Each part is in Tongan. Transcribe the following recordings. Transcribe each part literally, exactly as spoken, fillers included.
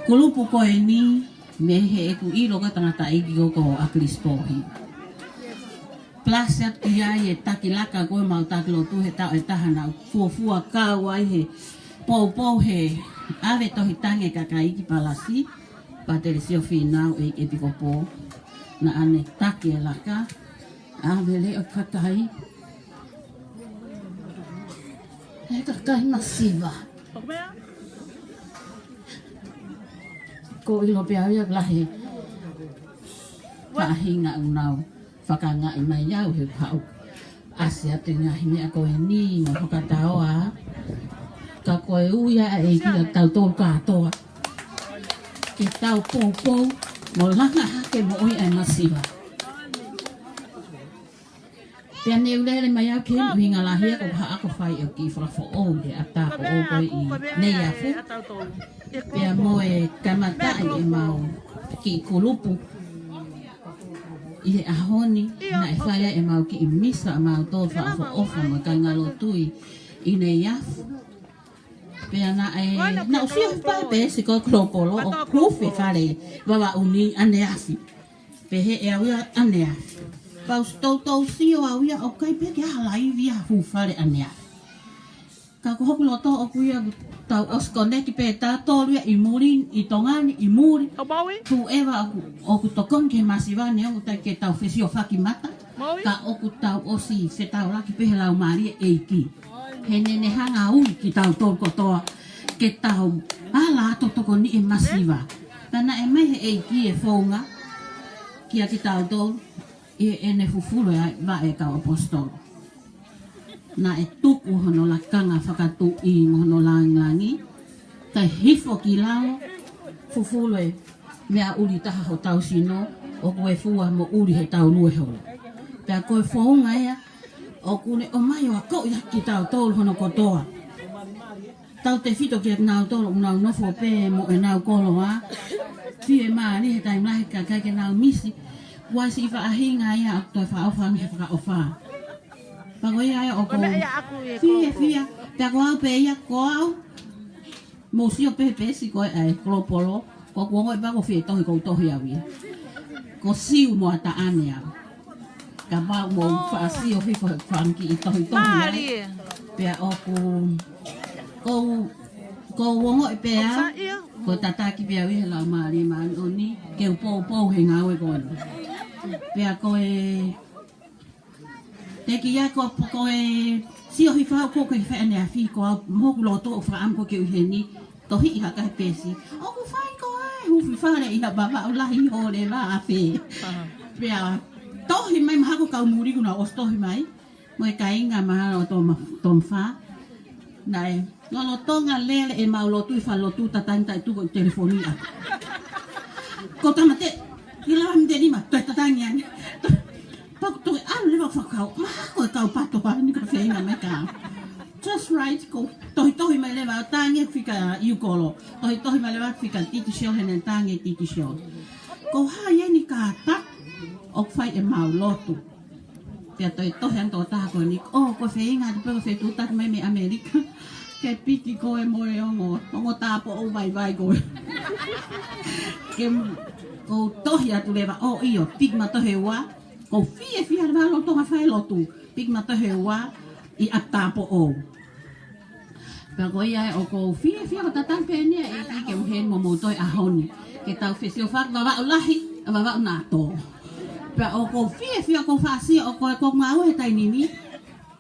Kulupu ko eni, mei heʻeku ʻilo ko e tangataʻeiki ko ē ko ʻAkilisi Pōhiva. Plus atu ki ai e taki laka ko ē ʻemau taki lotu he taʻu ʻe taha naʻa ku fuofua kau ai he poupou he ʻave tohi tangi e kakai ki Palasi, Pātelesio Fīnau ʻEiki ʻEpikopō, naʻa ne taki e laka, ʻave leʻo kakai, e kakai masiva. Ko e ʻilo pē au ia ʻoku lahi e faʻahinga ʻoku nau fakaangaʻi mai au he ʻoku haʻu ʻasi atu e ngaahi meʻa ko eni mo fakataoa. Ka ko e ui ia ʻa e ʻEiki kiate kitautolu kātoa ke tau poupou mo langa hake e moʻui ʻa e masiva. Pea ne u lele mai au ki he ʻuhinga lahi ia ko e haʻaku fai ʻo e kiʻi fakafoʻou he ʻatapoʻou ko ē ʻi Neiafu. Pea mo e kamataʻi ʻemau kiʻi kulupu ʻi he ʻaho ni, naʻe fai ai ʻemau kiʻi misa ʻamautolu fakaʻofoʻofa mo e kāingalotu ʻi Neiafu. Pea naʻe, naʻa ku sio he peesi ko Kolopolo ʻoku huufi e fale Vavaʻu ni ʻaneafi. Pehē ʻe au ia ʻaneafi. Pea u toutou sio au ia ʻoku ʻikai pē ke ʻi ai ha laivi ia hū fale ʻaneafi. Ka ko hoku loto ʻoku ʻi ai, tau ʻosi koneki pē tautolu ia ʻi muli, ʻi Tonga ni, ʻi muli. Tuʻeva ʻoku, ʻoku tokoni ki he masiva neongo ʻoku ʻikai ke tau fesiofaki mata. Ka ʻoku tau ʻosi fetaulaki pē he Laumālie ʻo e ʻEiki. He naʻa ne hanga ʻo ui kitautolu kotoa ke tau ala atu ʻo tokoniʻi e masiva. Pea naʻe ʻomai he ʻEiki e founga kiate kitautolu ʻi heʻene fufulu e vaʻe e kau ʻaposetolo. Naʻe tuku hono lakanga fakatuʻi mo hono lāngilangi, kae hifo ki lalo, fufulu e meʻa ʻuli taha hotau sino, ʻoku ʻi ai e fua moʻuli heʻetau lue holo. Pea ko e founga ia ʻoku ne ʻomai ʻo akoʻi ʻaki kitautolu hono kotoa. Tautefito kiate kinautolu ʻoku nau nofo pē mo ʻenau koloa, fiemālie he taimi lahi ka ʻikai ke nau misi. Kuo ʻi ai siʻi faʻahinga ia ʻoku toe fakaʻofa ange he fakaʻofa. Pea ko ia ia ʻoku ou fiefia, pea ko au pē ia ko au. Mou sio pē he peesi ko ē ʻa e Kolopolo, ko ʻeku ongoʻi pē ʻoku ou fie tohi, ʻoku ou tohi au ia. Ko Siu mo Ataʻane au. Kapau mou faʻa sio hifo he fanga kiʻi tohitohi ai. Pea ʻoku, ʻoku ou, ʻoku ou ongoʻi pē au, ko e tataki pē au ia he Laumālie Māʻoniʻoni, ke u poupou he ngāue ko eni. Pea ko e Teʻeki ai ko, ko e sio hifo au ko e fai ʻaneafi ko au mo hoku loto ʻoku fakaʻamu ko ē ke u ʻi heni, tohiʻi hake he peesi. ʻOku fai ko ē, huufi fale ʻi ha Vavaʻu lahi ʻi Hōleva ʻAfe. Pea tohi mai mahalo ko e kau muli kuo nau ʻosi tohi mai. Mo e kāinga mahalo ʻo Toma, Tomafā. Naʻe lolotonga lele ʻemau lotu ʻi falelotu, tatangi taʻetuku ʻi telefoni ʻa. Ko tama te, ʻi lava mite nima, toe tatangi ange. Pea ko e toe ʻalu leva fakakau, mahalo ko e kau pato pā ni ka feinga mai ka. Just right, ko e tohitohi mai leva ʻo tangi fika ʻi ʻIukolo. Tohitohi mai leva fika Tikisio he naʻe tangi Tikisio. Ko hai eni ka ta, ʻoku fai ʻemau lotu. Pea toe tohi ange tokotaha ko eni, ʻo, ko e feinga atu pē ko e fetuʻutaki mai mei ʻAmelika. Ke piki koe mo e ongo, ongo tāupoʻou vaivai ko ē. Ke, ʻoku ou tohi atu leva, ʻo ʻio, piki mai tohi ua. ʻOku ou fiefia leva lolotonga fai lotu, piki mai tohi ua ʻi ʻapi tāupoʻou. Pea ko ia ʻoku ou fiefia ko e tataki pē eni ʻa e ʻEiki ke u ʻi heni mo moutolu he ʻaho ni. Ke tau fesiofaki Vavaʻu lahi, ʻa Vavaʻu naʻa tō. Pea ʻoku ou fiefia ko e fasi ʻoku ou, ko e ngāue he taimi ni.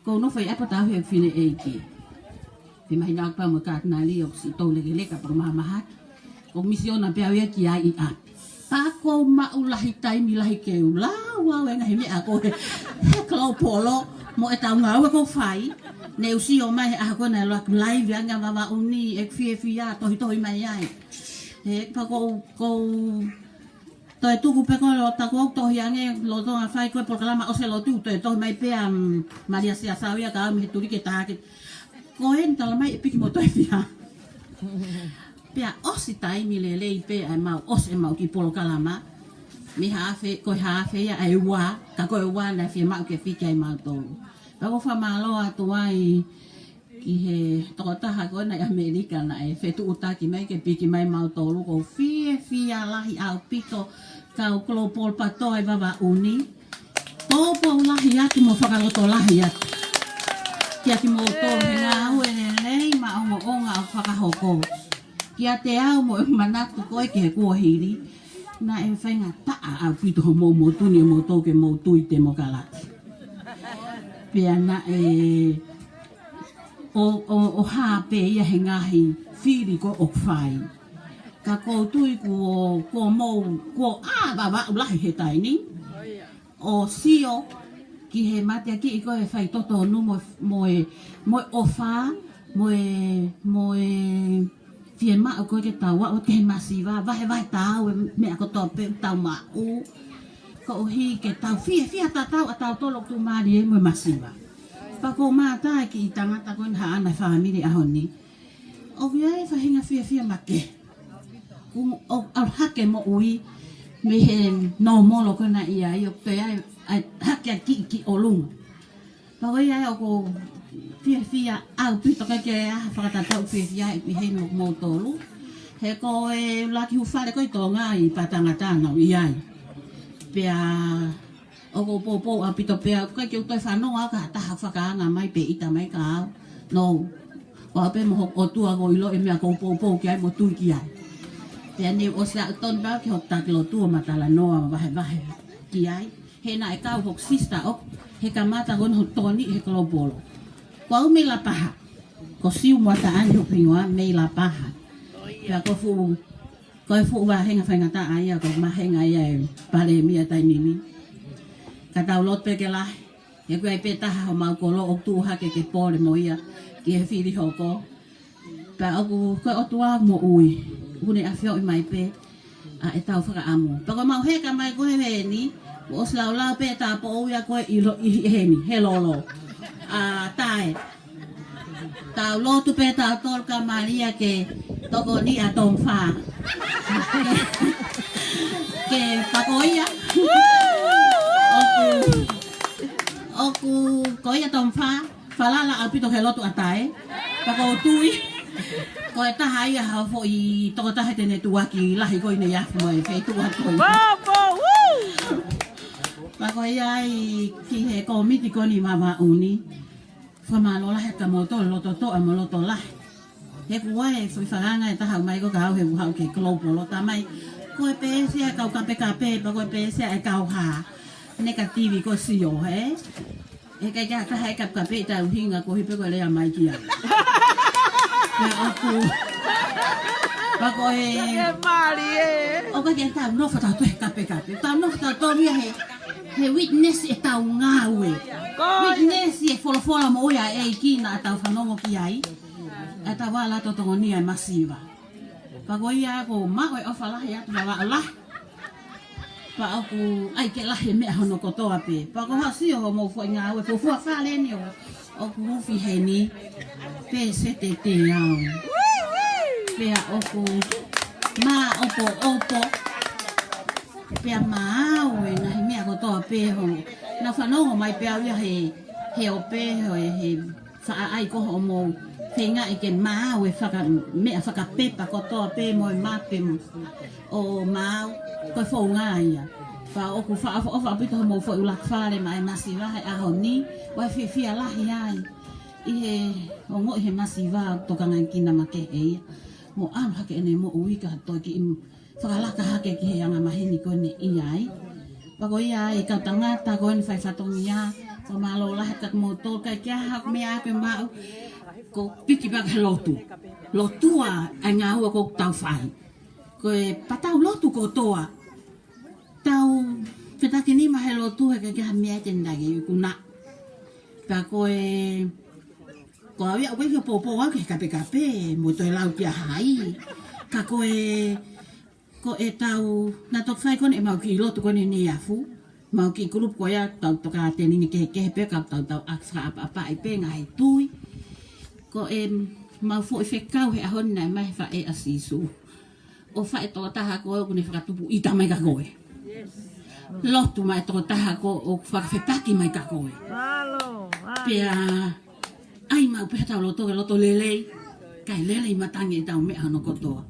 ʻOku ou nofo ʻi ʻapi ʻo tauhi e fineʻeiki. Te mahino ʻaku pea mo e katinali ʻoku siʻi toulekeleka pea mahamahaki. ʻOku misiona pē au ia ki ai ʻi ʻapi. Pea ʻoku ou maʻu lahi taimi lahi ke u lau au e ngaahi meʻa ko ē he Kolopolo mo ʻetau ngāue ʻoku fai. Ne u sio mai he ʻaho ko ē naʻe ʻuluaki laivi ange ʻa Vavaʻu ni, ʻeku fiefia, tohitohi mai ai. He pea ʻoku ou, ʻoku ou toe tuku pē ko e lo taku ʻoku tohi ange lolotonga fai ko ē polokalama ʻosi e lotu, toe tohi mai pē ʻa, mm, Malia Siasau ia ka au mei he tuliki e taha ke. Ko eni tala mai ʻe piki mo toe fia. Pea ʻosi taimi lelei pē ʻa ʻemau ʻosi ʻemau kiʻi polokalama. Mei he afe, ko e afe ia ʻa e ua, ka ko e ua naʻe fiemaʻu ke fiki ai mautolu. Pea ʻoku ou fakamālō atu ai ʻi he tokotaha ko ena ʻi ʻAmelika naʻe fetuʻutaki mai ke piki mai mautolu. ʻOku ou fiefia lahi ʻaupito kau Global PATOA ʻi Vavaʻu ni. Poupou lahi atu mo fakalotolahi atu kiate kimoutolu he ngāue lelei maʻongoʻonga ʻoku fakahoko. Kiate au mo e manatu ko ē ki he kuohili, naʻe faingataʻa ʻaupito hoʻomou motu ni ʻo moutolu ke mou tui temokalati. Pea naʻe ʻo, ʻo, ʻo hā pē ia he ngaahi fili ko ē ʻoku fai. Ka ʻoku ou tui kuo, kuo mou, kuo ʻā Vavaʻu lahi he taimi ni. ʻO sio ki he mateakiʻi ko ē faitotonu mo, mo e, mo e ʻofa, mo e, mo e fiemaʻu ko ē ke tau aʻu ki he masiva, vahevahe taau e meʻa kotoa pē ʻoku tau maʻu. Koeʻuhi ke tau fiefia tatau ʻa tautolu ʻoku tuʻumālie mo e masiva. Pea ʻoku ou mātā e kiʻi tangata ko ena ʻi haʻana fāmili ʻaho ni. ʻOku ʻi ai e faʻahinga fiefia makehe. Kuo ʻalu hake e moʻui mei he nōmolo ko ena ʻi ai, ʻo pea ʻai hake ʻa e kiʻi ki ʻolunga. Pea ko ia ai ʻoku ou fiefia ʻaupito, ʻikai ke ʻi ai ha fakatatau fiefia ʻi heni mo moutolu. He ko e ʻuluaki hūfale ko ē ʻi Tonga ʻi Patangatana ʻi ai. Pea ʻoku ou poupou ʻaupito pea ʻoku ʻikai ke u toe fanongo au ki ha taha fakaanga mai pe ʻita mai kia au. No. Ko au pē mo hoku ʻOtua ʻoku ou ʻilo e meʻa ʻoku ou poupou ki ai mo tui ki ai. Pea ne u ʻosi aʻu tonu pē au ki hoku taki lotu ʻo ma talanoa vahevahe ki ai. He naʻe kau hoku sister ʻoku, he kamata ko ena hono tokoni he Global. Ko au mei Lapaha. Ko Siu mo Taʻane hoku hingoa, mei Lapaha. Pea ko e fuʻu, ko e fuʻu vāhenga faingataʻa ia, ko e vāhenga ia e palēmia taimi ni. Ka tau lotu pē ke lahi. He ʻoku ʻi ai pē taha homau kolo ʻoku tuʻu hake ke pole mo ia ki he fili hoko. Pea ʻoku, ko e ʻOtua moʻui, ʻoku ne ʻafioʻi mai pē ʻa ʻetau fakaʻamu. Pea ko ʻemau heka mai ko ē heni, kuo ʻosi laulau pē ʻetau poʻuli ia ko ē ʻi lo-, ʻi heni, he lolo. ʻA, tae. Tau lotu pē tautolu kia Malia ke tokoni ʻa Tom Fā. Ke, ke pea ko ia. ʻOku, ʻoku, ko ia Tom Fā. Falala ʻaupito he lotu ʻa tae. Pea ʻoku ou tui ko e taha ia ha foʻi tokotaha te ne tuʻuaki lahi ko eni ʻi he ʻaho ni he feituʻu atu ko eni. Pea ko ia ai ki he kōmiti ko eni ʻi Vavaʻu ni. Fakamālō lahi kia moutolu, loto toʻa mo loto lahi. He ʻoku ʻi ai e foʻi fakaanga ʻe taha ʻomai ko ē kia au he ʻoku ou haʻu ki he Global ʻo tā mai. Ko e pēsi ʻa e kau kapekape, pea ko e pēsi ʻa e kau hā. Negative ko e sio, he? He ʻikai ke ʻi ai ha taha ʻe kapekape ʻi taʻeʻuhinga koeʻuhi pē ko e lea mai ki ai. Pea ʻoku. Pea ko e. Ke mālie. ʻOku ʻikai ke tau nofo tautolu he kapekape. Tau nofo tautolu ia he, he witness ʻetau ngāue. Ko ia. Witness e folofola moʻui ʻa e ʻEiki naʻa tau fanongo ki ai. ʻA e tau ala totongonia e masiva. Pea ko ia ʻoku maʻu e ʻofa lahi atu Vavaʻu lahi. Pea ʻoku ʻai ke lahi e meʻa hono kotoa pē. Pea ko hoʻo sio hoʻomou foʻi ngāue fuofua fale ni ʻo, ʻoku ufi heni. Pēseti te au. Pea ʻoku māʻopoʻopo. Pea maau e ngaahi meʻa kotoa pē ho. Naʻa fanongo mai pē au ia he, he ope, he, he faʻa ʻai ko hoʻomou feingaʻi ke maau e faka-, meʻa fakapepa kotoa pē mo e mape mo, ʻo maau, ko e founga ia. Pea ʻoku faʻa ʻofa, ʻofa ʻaupito hoʻomou foʻi ʻuluaki fale maʻa e masiva he ʻaho ni, ʻoku ou fiefia lahi ai. ʻI he ongoʻi he masiva ʻoku tokangaʻi kina makehe ia. Mo ʻalu hake ʻene moʻui ka toki fakalaka hake ki he anga maheni ko eni ʻi ai. Pea ko ia ai kau tangata ko eni fai fatongia, ko e mālō lahi kia moutolu, ʻikai ke ʻi ai ha meʻa ke maʻu, ko e piki pē ki he lotu. Lotua ʻa e ngāue ʻoku tau fai. Ko e pea tau lotu kotoa. Tau fetakinima he lotu he ʻikai ke ʻi ai ha meʻa te ne lagi kuna. Pea ko e Ko au ia ʻoku ʻikai ke poupou au ki he kapekape, mo toe lau kia hai. Ka ko e, ko ʻetau, naʻa toki fai ko eni ʻemau kiʻi lotu ko eni ʻi Neiafu. ʻEmau kiʻi kulupu ko ia, tau toka ʻateni ni kehekehe pē, ka tau tau ʻaʻapaʻapaʻi pē ngaahi tui. Ko ʻemau foʻi fekau he ʻaho ni naʻe ʻomai he faʻē ʻa Sīsū. ʻO fai e tokotaha ko ē ʻoku ne fakatupu ʻita mai kia koe. Lotu mai e tokotaha ko ē ʻoku fakafepaki mai kia koe. Mālō, mālō. Pea ʻAi maʻu pē ʻetau loto ke loto lelei, kae lelei matangi ʻetau meʻa hono kotoa.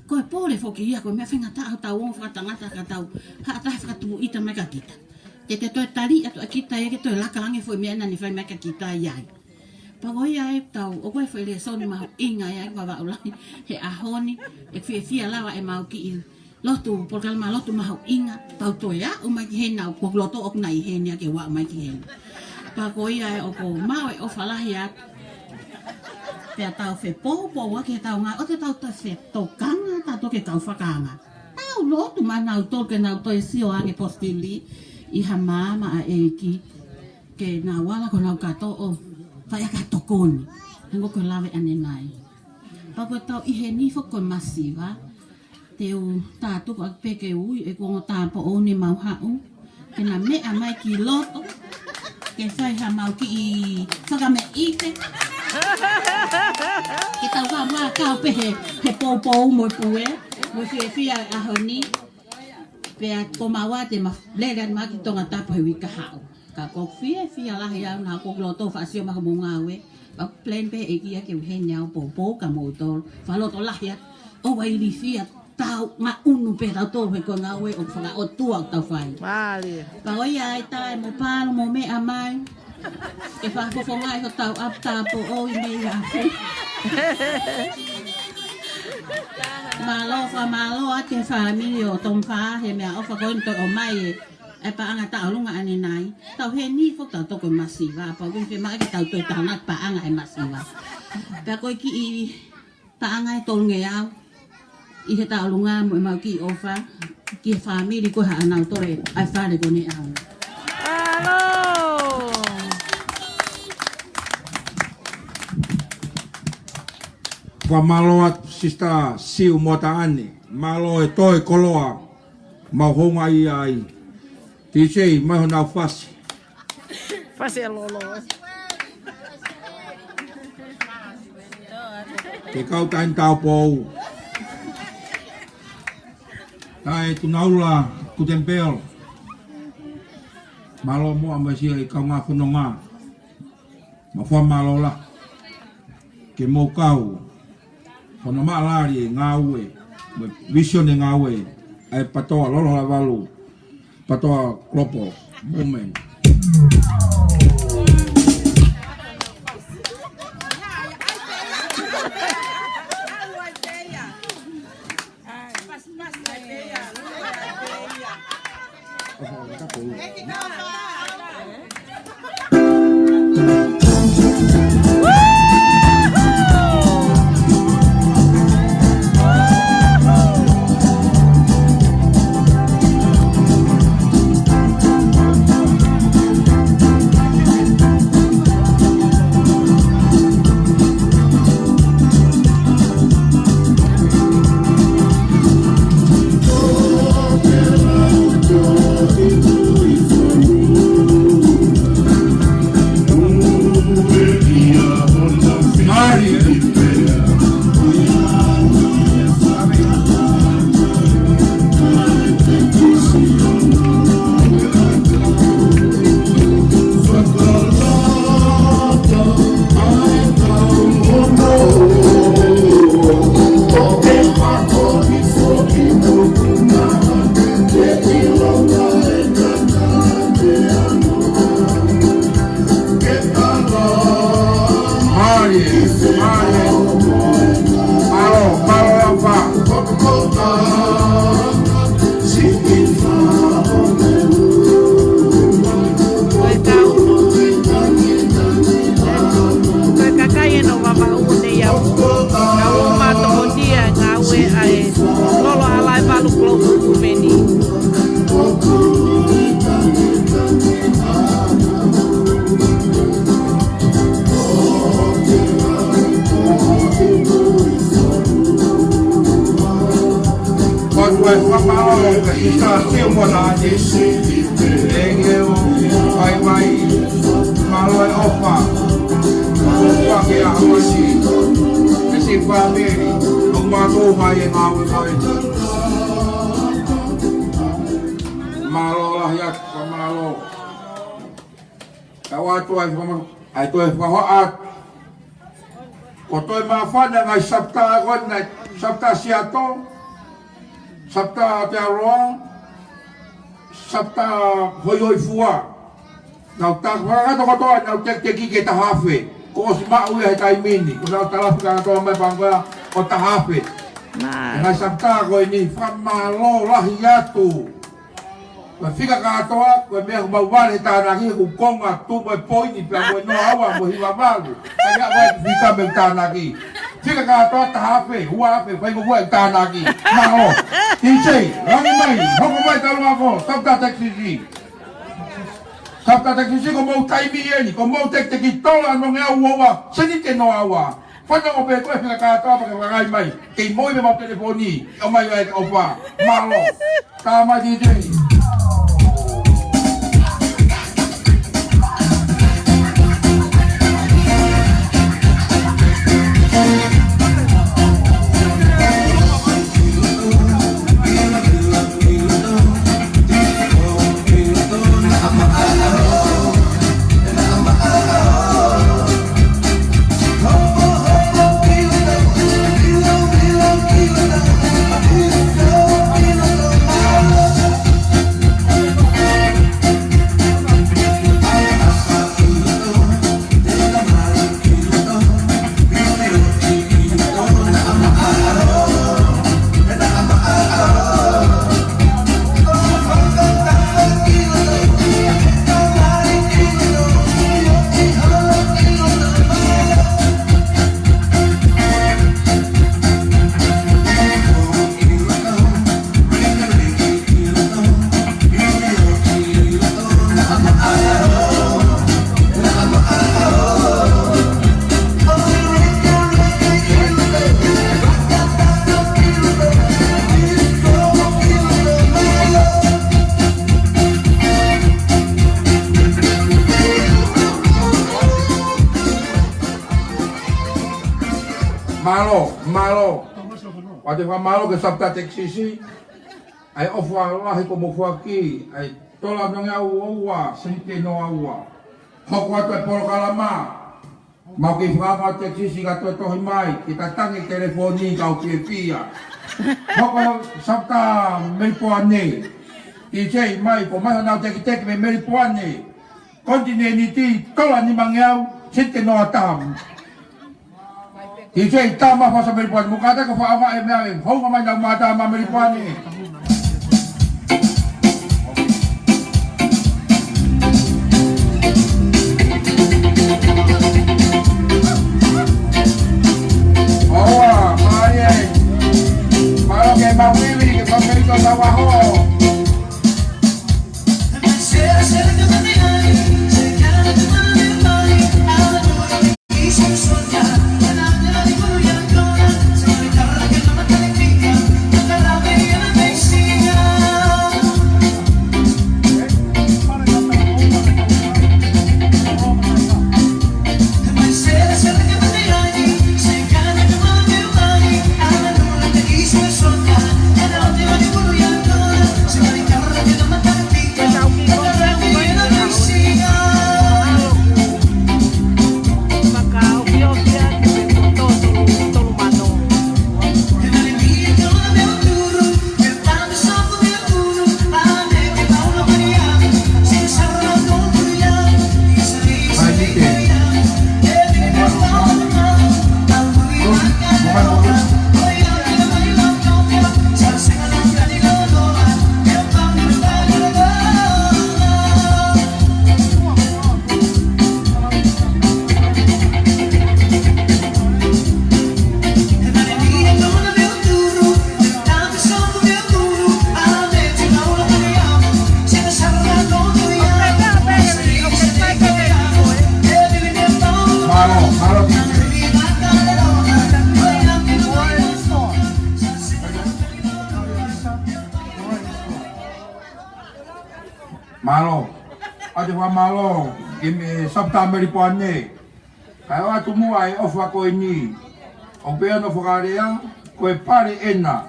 Ko e pole foki ia, ko e meʻa faingataʻa hotau ongo fakatangata ka tau haʻa taha fakatupu ʻita mai kia kita. Te te toe tali atu ʻa kita ia ke toe laka ange foʻi meʻa naʻa ne fai mai kia kita ia ai. Pea ko ia ʻetau, ʻoku ʻi ai foʻi lēsoni mahuʻinga ia ʻi Vavaʻu Lahi he ʻaho ni, ʻe fiefia lava ʻemau kiʻi lotu, polokalama lotu mahuʻinga, tau toe aʻu mai ki heni, ʻoku ou loto ʻoku na ʻi heni ʻa ke ʻoua mai ki heni. Pea ko ia ʻoku ou maʻu e ʻofa lahi atu. Pea tau fepoupouaki heʻetau ngāue, ʻoua te tau toe fetokanga, tau toki kau fakaanga. Tau lotu maʻanautolu ke nau toe sio ange positili ʻi ha maama ʻa e ʻEiki. Ke nau ala ko nau kātoa ʻo fai ʻaki ha tokoni. Hangē ko e lave ʻanenai. Pea ko ʻetau ʻi heni foki ko e masiva. Te u tātuku ʻaki pē ke ui ʻeku ongo tāupoʻou ni mau haʻu. Ke na meʻa mai ki loto. Ke fai haʻamau kiʻi fakameʻite. Ke tau kau mai kau pē he, he poupou mo e pue. Mo e fiefia ʻo e ʻaho ni. Pea ko maua te ma lele atu mai ki Tongatapu he uike kahaʻu. Ka ʻoku ou fiefia lahi au naʻa ku loto faʻa sio mai ki hoʻomou ngāue. Pea plan pē ʻe ʻEiki ia ke u ʻi heni au poupou kia moutolu. Fakaloto lahi atu. ʻOua ʻe ilifia, tau ngaʻunu pē tautolu he ko e ngāue ʻoku fakaʻotua ʻoku tau fai. Mālie. Pea ʻoku ʻi ai e taimi mo Palo mo meʻa mai. Ke fakafofongaʻi hotau ʻapi tāupoʻou ʻi Mei Afu. Mālō, fakamālō atu ki he fāmili ʻo Tonga he meʻaʻofa ko eni toe ʻomai e, e paʻanga tauʻolunga ʻanenai. Tau ʻi heni foki tautolu ko e masiva, pea ʻoku fiemaʻu ke tau toe tānaki paʻanga he masiva. Pea ko e kiʻi paʻanga ʻe tolungeau ʻi he tauʻolunga mo ʻemau kiʻi ʻofa ki he fāmili ko ē haʻanautolu ʻa e fale ko eni ʻaho ni. Mālō. Fakamālō atu Sister Siu Motaʻane. Mālō e toe koloa mau houngaʻia ai. T J, mai honau fasi. Fasi ʻa Lolo. Ke kau taimi tāupoʻou. Tae Tunaula Kutenipel. Mālō muʻa mo e siʻi kaungā fononga. Mau fakamālō lahi ke mou kau hono maʻalali e ngāue, mo e visone ngāue ʻa e PATOA Lolo Halaevalu, PATOA Global Movement. Mālō, mālō, mālō. Ko e kau, ko e kakai ʻeni ʻo Vavaʻu nei au. Kau ʻo mātuʻa ʻi he ngāue ʻa e Lolo Halaevalu Global Movement. Ko e fakamālō ki he Sister Siu Motaʻane. ʻEiki ʻoku vaivai. Mālō e ʻofa. ʻOfa ke ʻa Hawaii. Ke siʻi fāmili. ʻOku mātuʻa mai e ngāue mai. Mālō lahi atu, fakamālō. Tau atu ai fakama-, ai toe fakahoa atu. Ko e toe māfana ngaahi Sapata ko ena, Sapata Siato, Sapata Aotearoa, Sapata Hoihoifua. Nau tā fakakakato kotoa, nau tekiteki ke taha afe. Kuo ʻosi maʻu ia he taimi ni. Ko ʻenau tala fakakakato mai pē ko ia ʻo taha afe. Nā. Ngaahi Sapata ko eni, fakamālō lahi atu. Ko e fika kātoa, ko e meʻa ʻoku mau vale he tānaki, ʻoku konga tuʻu mo e poini pea mo e noa ua mo e hiva valu. Ka ia ʻoku ʻi ai e fika mei he tānaki. Fika kātoa taha afe, ua afe, fai ko ua e tānaki. Mālō. DJ, langi mai, hoko mai talu ako, Sapata Tax C C. Sapata Tax C C, ko hoʻomou taimi eni, ko hoʻomou tekiteki tola nongeau ua ua, sēniti ʻe noa ua. Fanongo pē ko e fika kātoa pea ke vakai mai. Kei moʻui pē ʻemau telefoni, ʻomai ai e ʻofa. Mālō. Tā mai DJ. Mālō, mālō. ʻOatu e fakamālō ki he Sapata Tax C C. ʻA e ʻofa lahi kuo mou foaki, ʻa e tola nongeau ua ua, sēniti ʻe noa ua. Hoko atu e polokalama, mau kei fakaʻamu atu Tax C C ka toe tohi mai, ke tatangi e telefoni kau fiefia. Hoko Sapata Melipoane. DJ mai, ko e ʻomai honau tekiteki mei Melipoane. Konitinēniti, tola nimangeau, sēniti ʻe noa taha. DJ, tā mai e fakaʻamu Melipoane, mou kātaki ʻo fakaʻamu e meʻa ē, hounga mai ʻenau mātā mei Melipoane. ʻOua, mai ē. Mālō ke mau ivi, ke mau ivi ʻo tau ʻaho. Mālō. ʻOatu e fakamālō ki he Sapata Melipoane. Kae ʻoatu muʻa e ʻofa ko eni. ʻOku pehē hono fakalea, ko e pale ena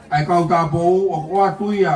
ʻa e kau tāupoʻou, ʻoku ʻoatu ia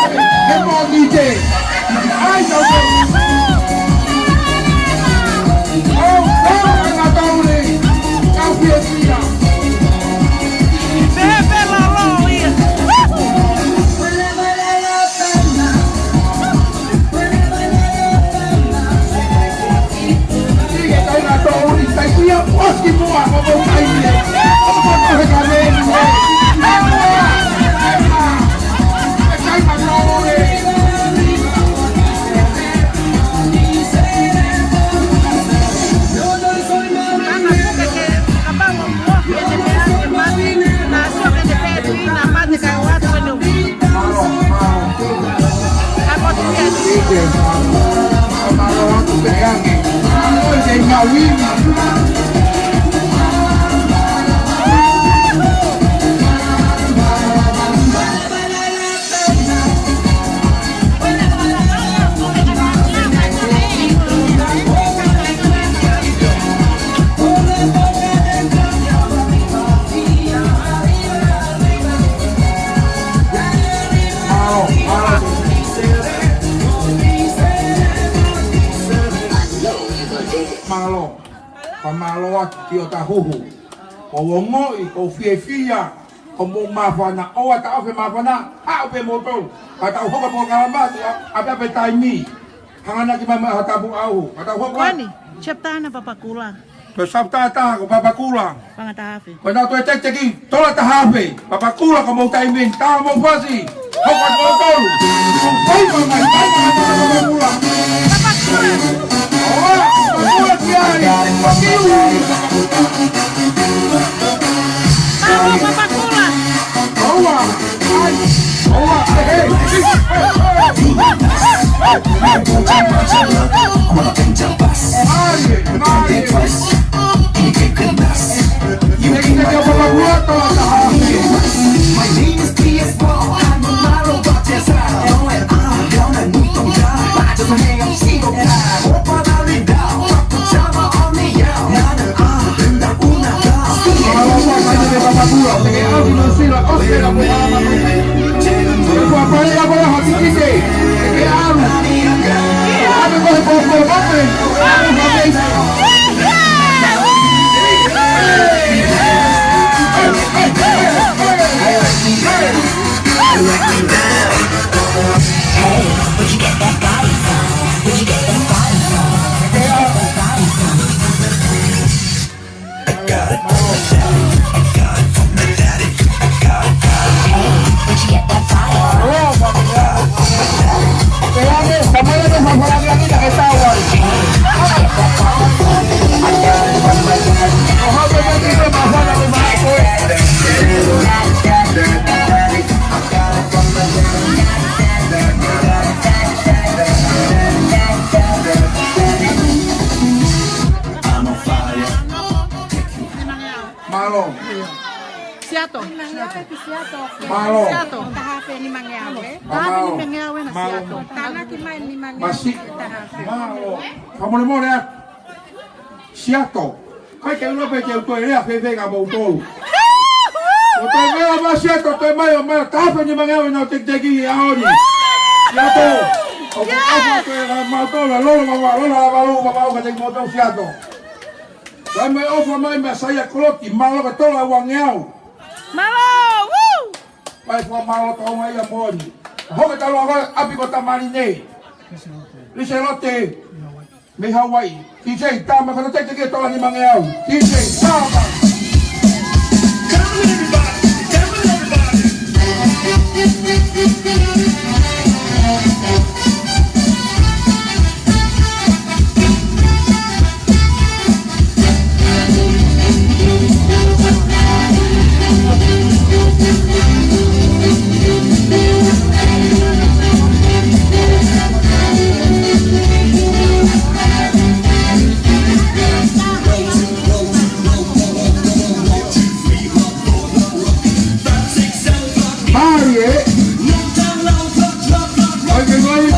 he mōnite. ʻAi, tau pē. ʻO, ʻo, ʻa e ngataʻauli. Tau pē ia. Pehē pē lalo ia. Mālō. Fakamālō atu ki hota huhu. ʻOku ou ongoʻi, ʻoku ou fiefia, ʻoku mou māfana, ʻoua te mou māfana, haʻu pē moutolu. Ka tau hoko polokalama atu, ʻa, ʻape ʻape taimi. Hanganaki mai mai ha tapu ʻauhu. Ka tau hoko atu. Kuo ne, chapter ʻa Papakura. Ko e chapter ʻe taha ko Papakura. Paʻanga taha afe. Ko ʻenau toe tekiteki, tola taha afe. Papakura ko mou taimi, tā mou fasi. Hoko atu moutolu. Mou fai mai, fai mai, Papakura. Papakura. ʻOua, Papakura ki ai. Pakiu. Papa, Papakura. ʻOua. Ai. ʻOua. Hey, hey. Hey, where'd you get that body from? Where'd you get that body from? Where'd you get that body from? I got it from the daddy. I got it from the daddy. I got it, got it. Hey, where'd you get that body from? I got it from the daddy. I got it from the daddy. Hey, where'd you get that body from? I got it from the daddy. I got it from the daddy. Mālō. Seattle. Nimangeau ʻe ki Seattle. Mālō. Seattle. Taha afe nimangeau, ē? Taha afe nimangeau ʻena Seattle. Tānaki mai nimangeau. Mālō. Fakamolemole atu. Seattle. ʻIkai ke u ʻilo pe te u toe lea fēfē kia moutolu. ʻO toe meʻa mai Seattle, toe mai ʻo mai, taha afe nimangeau ʻenau tekiteki he ʻaho ni. Seattle. ʻOku ou ʻofa atu kia moutolu, lolo mama, lolo lava, lolo mama, ʻoku ʻikai te moutolu Seattle. Kae ʻumaʻā e ʻofa mai mei Saia Koloti, mālō e tola ua ngeau. Mālō, woo! Mai fua mālō tau mai ia moʻoni. Hoko talu ʻa e ʻapi ko Tamaline. Liselote. Mei Hawaii. T J, tā mai ko e tekiteki e tola nimangeau. T J, tā mai. Come on, everybody. Come on, everybody.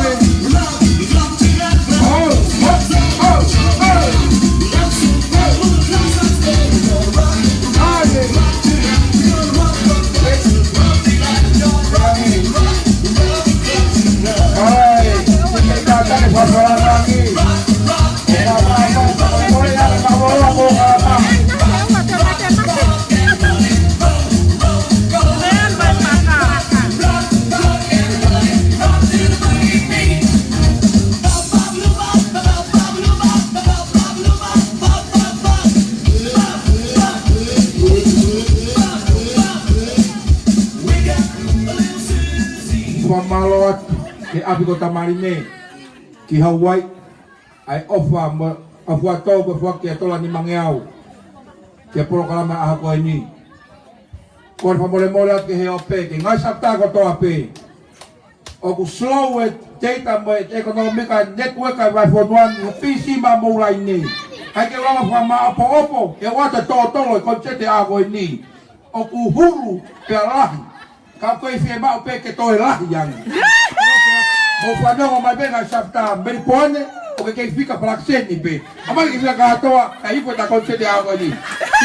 Fakamālō atu ki he ʻapi ko Tamaline ki Hawaii, ʻa e ʻofa mo e ʻofa tō ko e foaki e tola nimangeau ki he polokalama ʻaho ko eni. Kole fakamolemole atu ki he ope, ki he ngaahi chapter kotoa pē. ʻOku slow e Teita mo e ʻekonōmika, netiueka ʻa e vahefonua ni, Fisi mo Niu Sila ni. ʻAi ke u lava fakamāʻopoʻopo, ke u ʻoatu e tōtō ʻo e konisēti ʻa ko eni. ʻOku hulu pea lahi. Ka ʻoku ʻikai fiemaʻu pē ke toe lahi ange. Mou fanongo mai pē ngaahi safta, Melipoane, ʻoku kei fika falakiseni pē. ʻAmai ke fika kātoa, kae hifo ʻeta konisēti ʻa ko eni.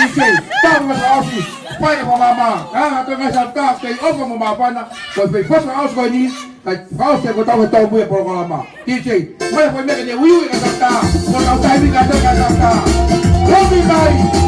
Ise, tau mo sa osi, fai e fakamāmā. Ka ha toe ngaahi safta, kei ʻofa mo māfana, ko e fai fasa osi ko eni, kae fakaʻosi ʻe kitautolu e tōmui e polokalama. Ise, mai fai meʻa ke ne uiui ka safta, ko tau taimi ka safta. Lomi mai.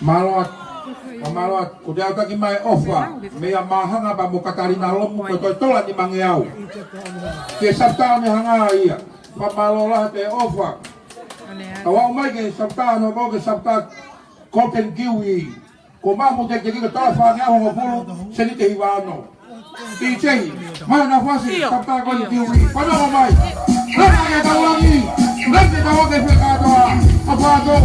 Mālō atu, ʻa mālō atu, ko te autaki mai ʻofa, meia Māhanga pea mo Katalina Lomu, ko e toe tola nimangeau. Ke safta ne hanga ia, fakamālō lahi pē ʻofa. Tau aʻu mai ke safta no ko ke safta Golden Kiwi. Ko mamu te ke kika tala fāngeau hongofulu, seniti ʻe hiva ono. Tei tei, mana fasi, ʻio, safta Golden Kiwi. Fanongo mai. Laka ke tau langi, laka ke tau ake fekatoa. Apato.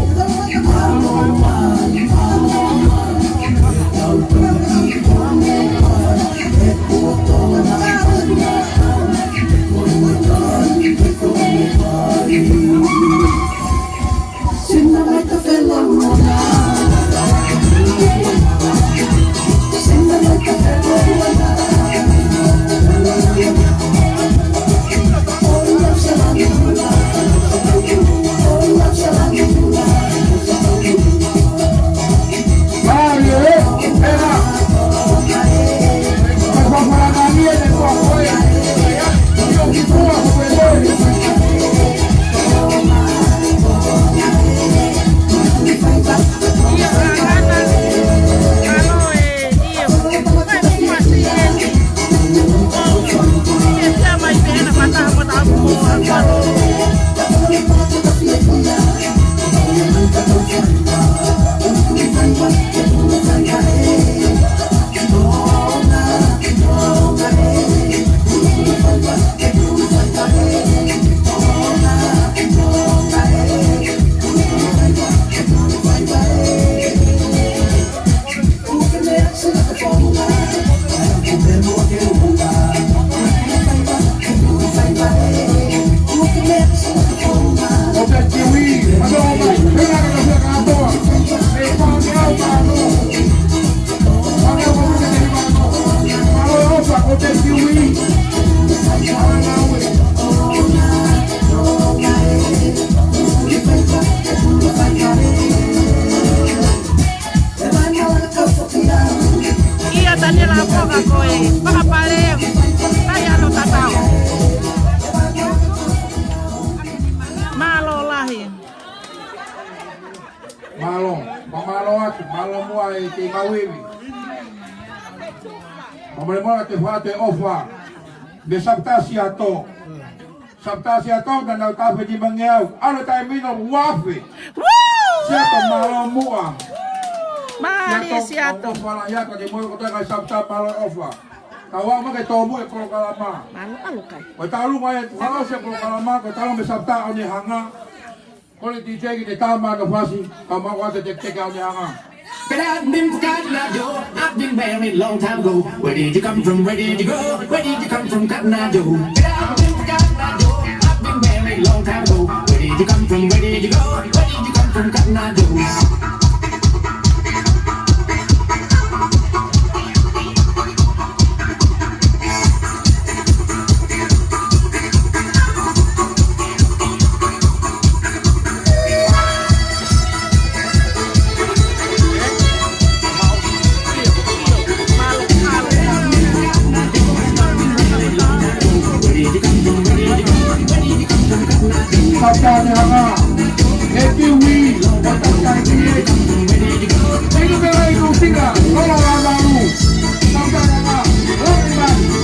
ʻIa Taniela Poka ko e fakapale, tai ano tatau. Mālō lahi. Mālō, mālō atu, mālō muʻa e kei mauivi. Pea mole mola ke fai atu e ʻofa. Mei Sapata Siato. Sapata Siato naʻa nau tafe nimangeau. ʻAlu taimi ni ua afe. Siato mālō muʻa. Mālie Siato. Siato. ʻOfa lahi atu ke moe kotoa kai Sapata mālō ʻofa. Ka ua ma ke tō muʻa e polokalama. Mālō ʻalu kai. Ko e talu mai e tuha o se polokalama, ko e talu mei Sapata ʻo ne hanga. Kole D J ki te tama no fasi, ka mau ʻoatu e teketeke ʻo ne hanga. But I've been forgotten, I do. I've been married long time ago. Where did you come from? Where did you go? Where did you come from, Cotton Eye Joe? But I've been forgotten, I do. I've been married long time ago. Where did you come from? Where did you go? Where did you come from, Cotton Eye Joe? Tau tau ne hanga. E kiwi, o tau tai ki e. Inu ke lai kau tika, kolo la malu. Tau tau ne hanga. Lori mai.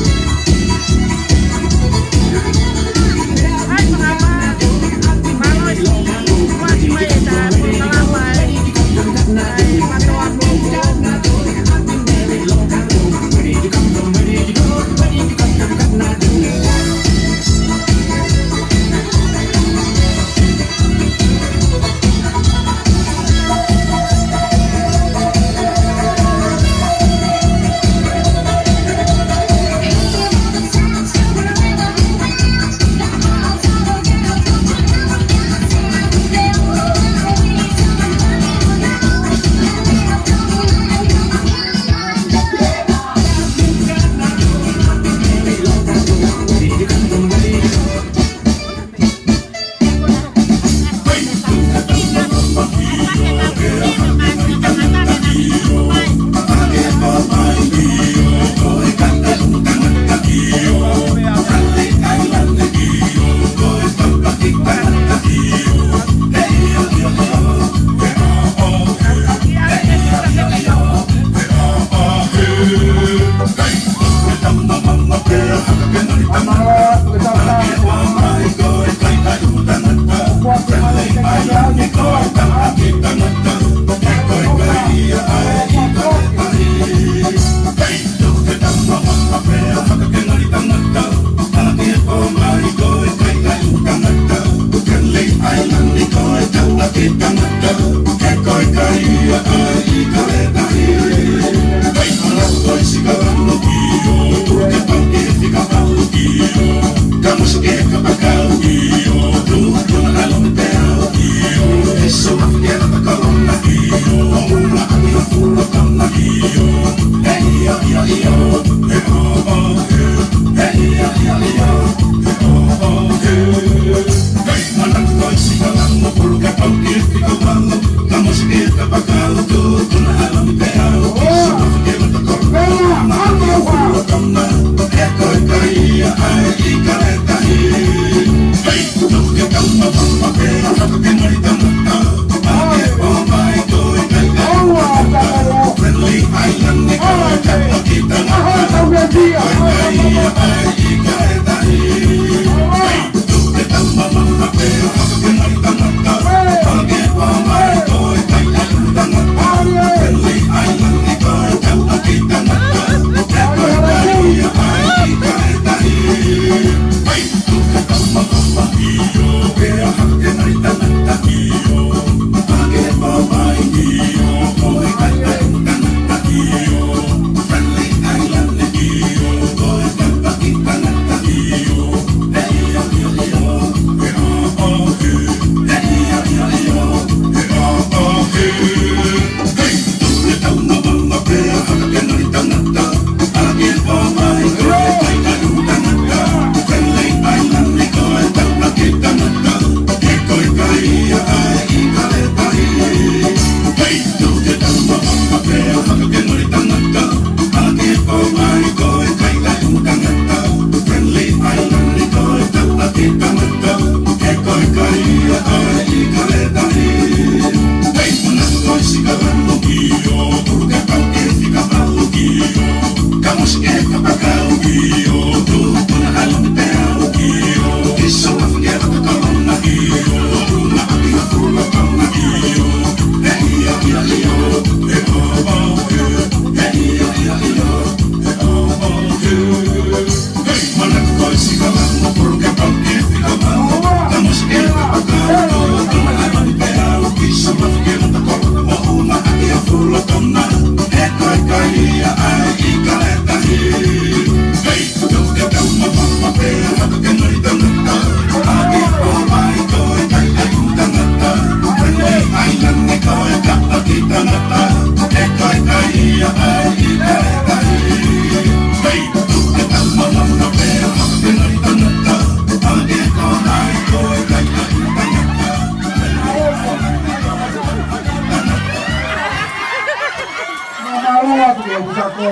Mālō atu ki he ʻoku sako,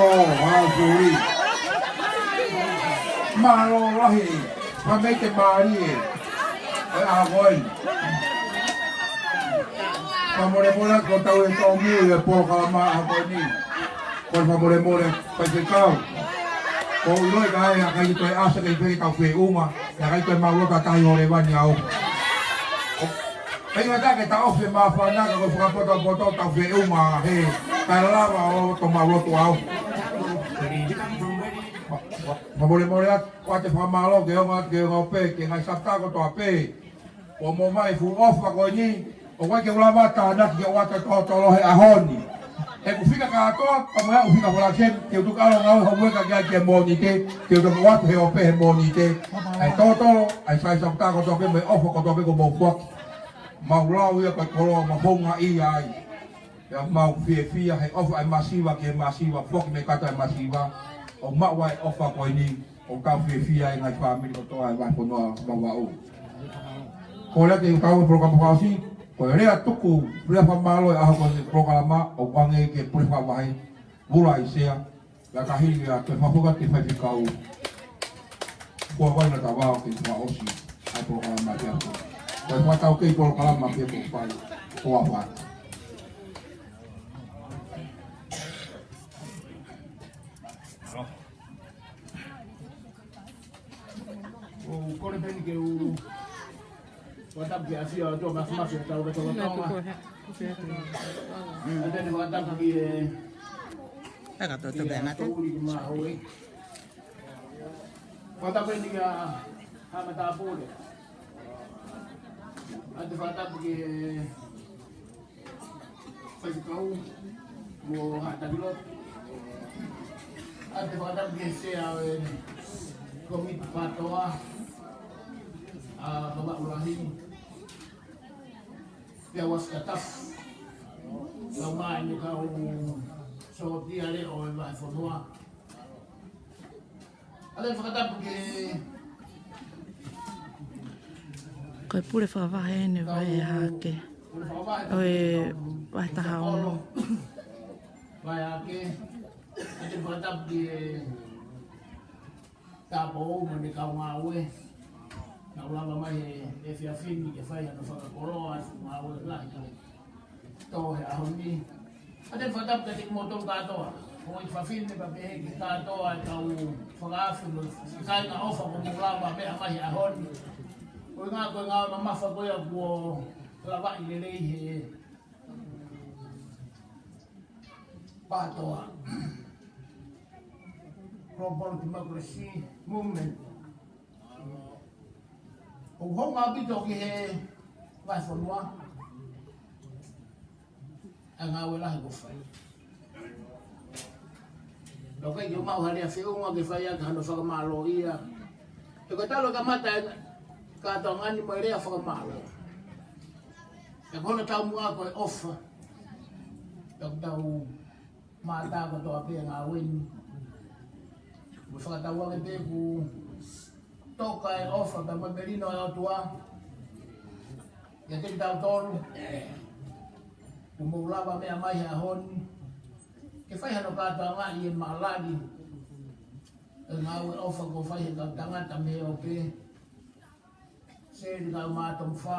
ā, suli. Mālō lahi, ka mei te mālie. ʻOi, ʻa koe. Fakamolemole atu ko tau e tau miu e polokalama ʻa koe ni. Ko e fakamolemole, Faifekau. Ko u ʻilo ʻe ʻikai ha kai toe ʻasi ke ʻi fē tau feʻunga. ʻIkai toe maʻu loto ʻa tahi hole vani au. ʻIkai ngata ke taʻofi e māfana ka ko e fakapotopoto tau feʻunga he. Kae lava ʻo toe maʻu loto au. Fakamolemole atu, ʻoatu e fakamālō ke ongo atu ke ongo pē, ki he ngaahi sata kotoa pē. ʻOku mou maʻu e fuʻu ʻofa ko eni, ʻoku ʻikai ke u lava tānaki ke ʻoatu e totolo he ʻaho ni. ʻEku fika kātoa, ka mo e ʻū fika falakeni, ke u tuku ʻalu ʻo ngāue hoʻomou ʻai ke ʻai ke Mōnite, ke u toki ʻoatu he ope he Mōnite. ʻA e totolo, ʻa e sai sata kotoa pē, mo e ʻofa kotoa pē kuo mou foaki. Mau lau ia ko e koloa, mau houngaʻia ai. Pea mau fiefia he ʻofa ʻa e masiva ki he masiva, foki mei kata e masiva. ʻO maʻu ʻa e ʻofa ko eni, ʻoku tau fiefia ai ngaahi fāmili kotoa e vahefonua Vavaʻu. Ko e lea ke u tau e polokalama fakaʻosi, ko e lea tuku, lea fakamālō e ʻaho ko e polokalama, ʻoku ʻange ke pule fakavahe, Vula ʻi Sea, la ka hili a te fafoka te Faifekau. Kua vai na tavao ke fakaʻosi ai polokalama pea ko. Ko e fakatau kei polokalama pea ko fai. Ko a fai. ʻOku ou kole pē eni ke u fakatapu ki he ʻafio ʻa e ʻOtua Māfimafi ʻo e Tau Lotolotonga. ʻA ia te ne fakatapu ki he ʻAka tō tō pē anata. Fakatapu eni kia Haʻa Matāpule. ʻA ia te fakatapu ki he Faifekau mo Haʻa Takilotu. ʻA ia te fakatapu ki he sea ʻo e komiti PATOA, ʻa Vavaʻu Lahi. Pea ʻoku ʻasi ka tapu. Lau mai ni kau sōtia leʻo e vahefonua. ʻA ia te fakatapu ki he Ko e pule fakavahe eni vahe hake. ʻO e vahe taha ono. Vahe hake. ʻA ia te fakatapu ki he tāupoʻou mo ʻene kau ngāue. Naʻa nau lava mai he efiafi ni ke fai hano fakakoloa ʻa e ngāue lahi. Tō he ʻaho ni. ʻA ia te fakatapu kiate kimoutolu kātoa. Ko e fafine pea pehē ki he kātoa e kau fakaafe mo e kāinga ʻofa kuo mou lava meʻa mai he ʻaho ni. Ko e ngā, ko e ngā mamafa ko ia kuo lavaʻi lelei he PATOA. Global Democracy Movement. ʻOku hounga ʻaupito ki he vahefonua ʻa e ngāue lahi kuo fai. Pea ʻoku ʻikai ke u maʻu ha lea feʻunga ke fai ʻaki hano fakamālōʻia. He ko e talu e kamata e kātoanga ni mo e lea fakamālō. He ko hono taumuʻa ko e ʻofa. Pea ʻoku tau mātā kotoa pē ngāue ni. Mo fakatauange pē kuo toka e ʻofa pea mo e melino ʻa e ʻOtua kiate kitautolu. Kuo mou lava meʻa mai he ʻaho ni. Ke fai hano kātoangaʻi e malali e ngāue ʻofa kuo fai he kau tangata mei he ope. Seli kau mātomu fā.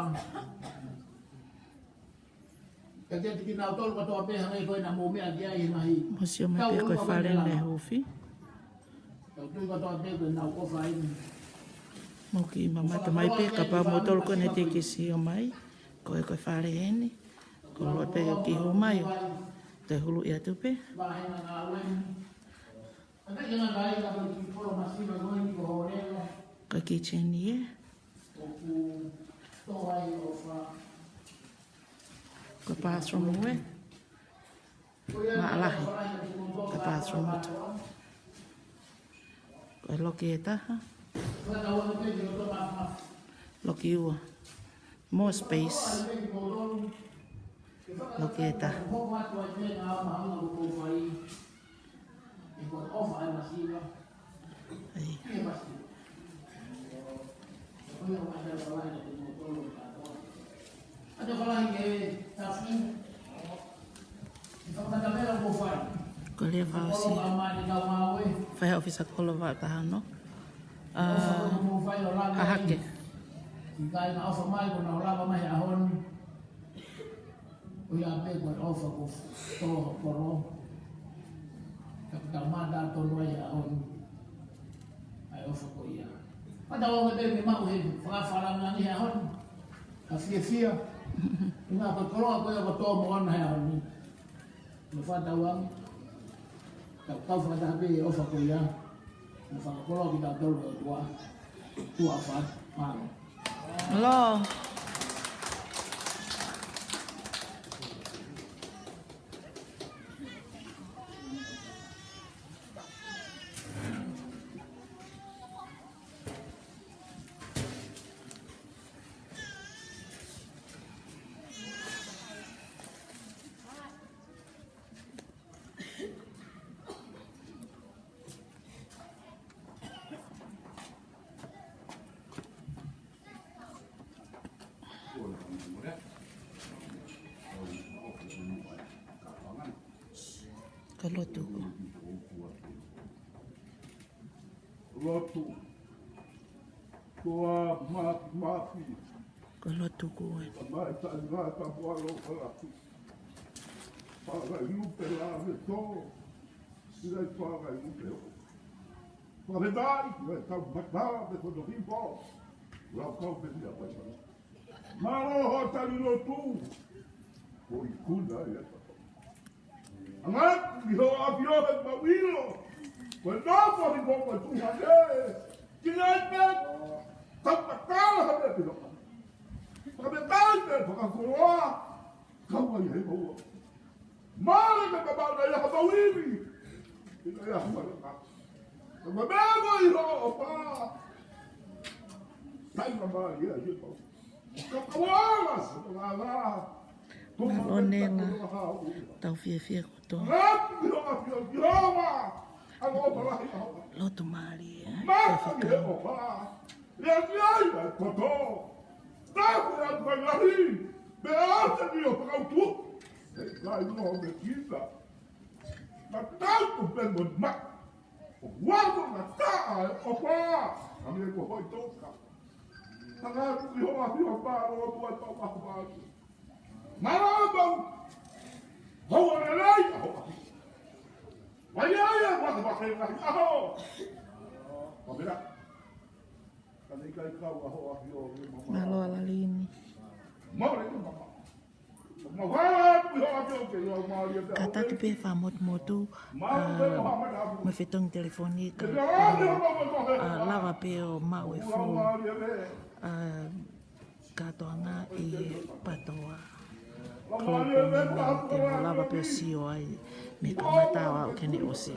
Ka te tiki nau tolu katoa pē hangē ko e naʻa mou meʻa ki ai he ngaahi. Mo sio mai pē ko e fale ne hufi. Tau tui katoa pē ko e nau kofa ai. Mo ki mamata mai pē kapau mo tolu ko ne te ki sio mai. Ko e ko e fale eni. Ko loa pē ki hū mai. Te hulu ia tu pē. Vāhenga ngāue ni. Ka te kena kai ka tau ki polo masiva ko e ni ko hōlelo. Ka kitchen ia. ʻOku tō ai ʻofa. Ko e bathroom ue. Maʻalahi. Ka Bathroom atu. Ko e loki ʻe taha. Loki ua. More space. Loki ʻe taha. ʻAi. Ko e lea fakaʻosi. Fai ʻofisa kolo vaʻa taha ono. ʻA, ʻa hake. ʻO ia pē ko e ʻofa ko tō kolo. Ka tau mata tonu ai ʻa honi. ʻA e ʻofa ko ia. Mata o me pē me mau he fakafalanga ni ʻa honi. Ka fiefia. ʻIna ko e koloa ko ia ko tō moʻona he ʻa honi. Me fakatauange. Tau kau fakataha pē ʻofa ko ia. Mo fakakoloa kitautolu ʻe ʻOtua. Tuʻa ʻofa. Mālō. Mālō. Ka lotu. Lotu. Ko a ma-, mafi. Ko e lotu ko ē. Mai ta nga ta bua lo ka la tu. Paga i lupe la ve to. Sila i paga i lupe o. Paga ve tai, ve tau matala ve koto hipo. Lau kau pe lia pai. Mālō hoʻo tali lotu. Ko i kuna ia. Angat, ʻi hoʻo ʻafio he mau ʻilo. Ko e nofo ʻi hoʻo tuha ke. Kina i pe. Tau matala ha pe pilo. Ka me tai pe fakakoloa. Kau ai he maua. Male me ka mau na ia ha mau iwi. Ina ia ha mau na. Ka me mea mo ʻi hoʻo pa. Tai ma mai ia he mau. Mālō Nela, tau fiefia kotoa. Lotu mālie, ʻa e fefeka. Tau atu ʻi hoʻo ʻafio pā, ʻo tua e pau ʻaho pātu. Mālō pau. Hou a lelei, ʻa hoʻo ʻafio. Vai ai, ʻa hoʻo ʻafio, ʻa hoʻo. Pamela. Ka nei kai kau ʻa hoʻo ʻafio, ʻe mama. Mālō Alalini. Mālō e mama. Kātaki pē fakamotumotu, ʻa, mo e fetongi telefoni ka, ʻa, lava pē ʻo maʻu e full, ʻa, kātoanga ʻi he PATOA. Ko e pē meʻa te mo lava pē ʻo sio ai mei he kamata ʻo aʻu ki heʻene ʻosi.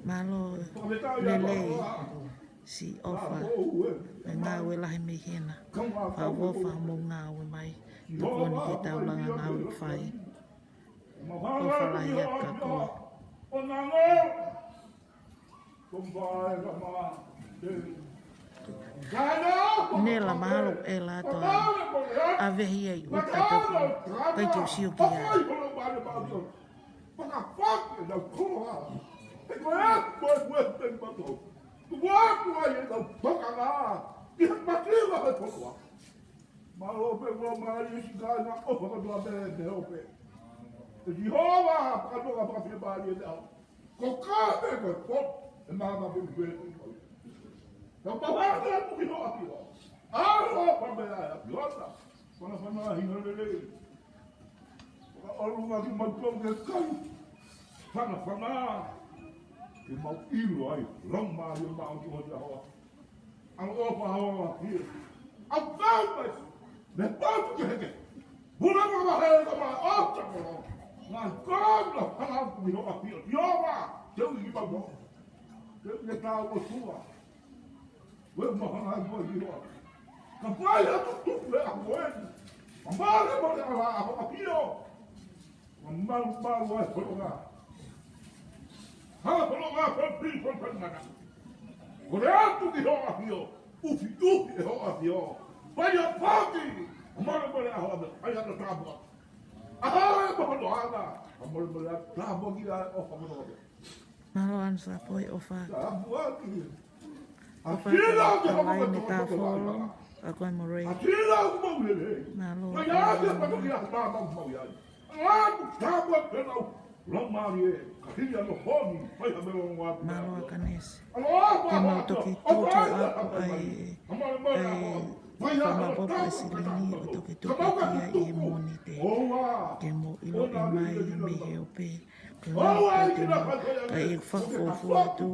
Mālō lelei. Siʻi ʻOfa, ʻa e ngāue lahi mei hena. Fakaʻofoʻofa hoʻomou ngāue mai. Tokoni ki he taulanga ngāue ʻoku fai. ʻOfa lahi atu kia koe. Nela, mahalo ʻe lava ʻo ʻave ia ʻi ʻuta, ʻikai ke u sio ki ai. Fakafaki ʻenau koloa. He ko e aku ʻa e fuefueʻi matou. Tuku aku ai ʻenau tokanga ki he mativa he koloa. Mālō pē ua mālie siʻi kāinga ʻofa kātoa pē, pē ʻo pē. ʻE Sihova, fakatoka fakafiemālie ʻe au. Ko ka pē ko e po, ʻe māmā pē pē. Tau pau hake atu ki hoʻo ʻafio. ʻAlo pamela ʻa e ʻafio na. Fanafana hina lelei. Fakaʻolunga kimautolu ke kai. Fanafana. Ke mau ʻilo ai. Laumālie maʻu ki hoʻo hoa. ʻAlo ʻofa hoʻo ʻafio. ʻAu kau mai. Mei he patu kehekehe. Pule mo vahe ka ma ota ko. Ngaahi kāinga, hanga atu ki hoʻo ʻAfio. Sihova, teu ki maua. Teu ki he tau ʻOtua. Ko e mahanga ko e ʻAfio. Ka fai atu tuku e ʻaho ko eni. Ka male mo e ala ʻa hoʻo ʻAfio. Ka malumalu ai e fononga. Hanga e fononga, fai pili, fai pili mana. Kole atu ki hoʻo ʻAfio. ʻUfiʻufi ʻe hoʻo ʻAfio. Fai ʻa e pāki. Ka male mo e ala ʻa hoʻo ʻAfio. Fai ʻa e tāpuaki. ʻA e mohono ana. Ka male mo e ala tāpuaki ʻa e ʻofa mo e ʻofa. Mālō ʻAna Sāpoi, ʻofa. Tāpuaki. ʻOfa atu ki he ʻEiki mo e tāfolo, ʻa koe mo Ray. Mālō. Mālō ʻAkanesi. Ke mau toki toto ʻaʻaku ʻa e, ʻa e fakamaʻopoʻopo ʻa Silini ʻo toki tuku ki ai ʻi he Mōnite. Ke mau ʻiloʻi mai mei he ope. Ko e lava pē te mau, ka ʻi he fakafuofua atu,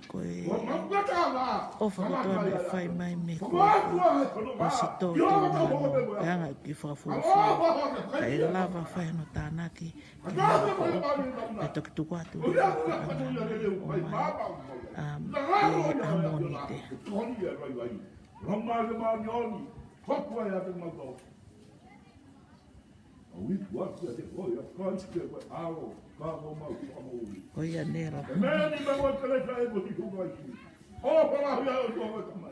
ko e ʻofa kotoa naʻe fai mai mei he kupu, ʻosi tō tō nalo, ʻe anga ki he fakafuofua. Ka ʻe lava fai hono tānaki, ke mau ko, ʻe toki tuku atu, ʻo mai, ʻa, ʻi he ʻaho Mōnite. Ko ia ne la.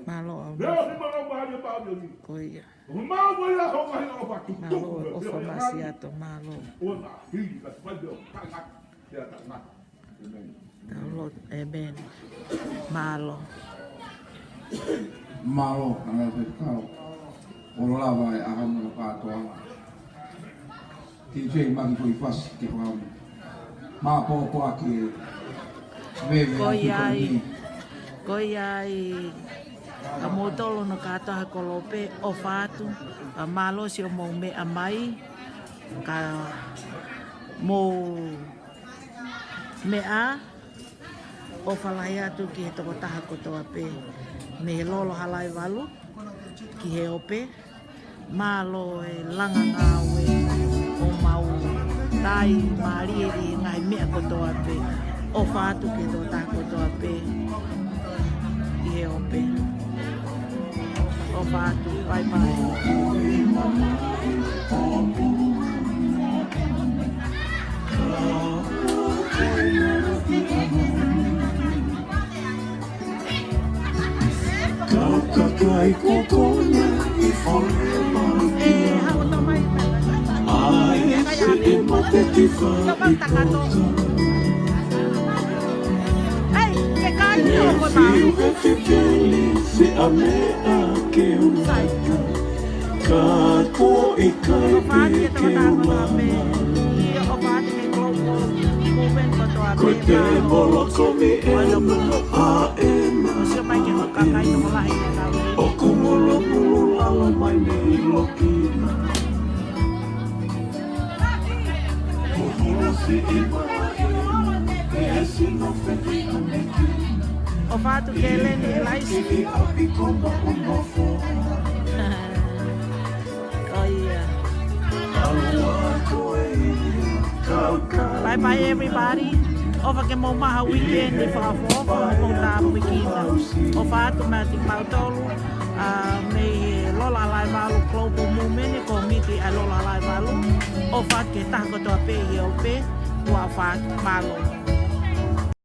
Mālō ʻAna. Ko ia. Mālō ʻOfa Masiato, mālō. Mālō, ʻēmeni. Mālō. Mālō, ʻAna Sāpoi. ʻO lava e ʻaho mo e kātoanga. T J Maki Koifasi ke fakamu. Māpōpō ake veve. Ko ia ai, ko ia ai, ʻa moutolu hono kātoa he kolope, ʻofa atu, ʻa mālō siʻomou meʻa mai, ka mou meʻa, ʻofa lahi atu ki he tokotaha kotoa pē, mei he Lolo Halaevalu ki he ope, mālō e langa ngāue ʻo mau tai mālie ʻi he ngaahi meʻa kotoa pē, ʻofa atu ki he tokotaha kotoa pē ʻi he ope. ʻOfa atu, bye bye. Kau kakai kokonaʻi forever kia. ʻAi, siʻi mate ki fā i koka. Fiu he fifili, siʻa meʻa ke u laika. Ka ko e kai pē ke u lava. Ko e te molo komi e na a e na. ʻOku mulumulu lalo mai nei loki na. ʻOfa atu ki he leni e laisi. Ko ia. Bye bye everybody. ʻOfa ke mou maʻu ha weekend fakaʻofoʻofa mo tāpuekina. ʻOfa atu maʻa kimautolu, ʻa, mei he Lolo Halaevalu Global Movement, ko e miti ʻa Lolo Halaevalu. ʻOfa atu ki he taha kotoa pē ʻi he ope, ʻofa atu, mālō.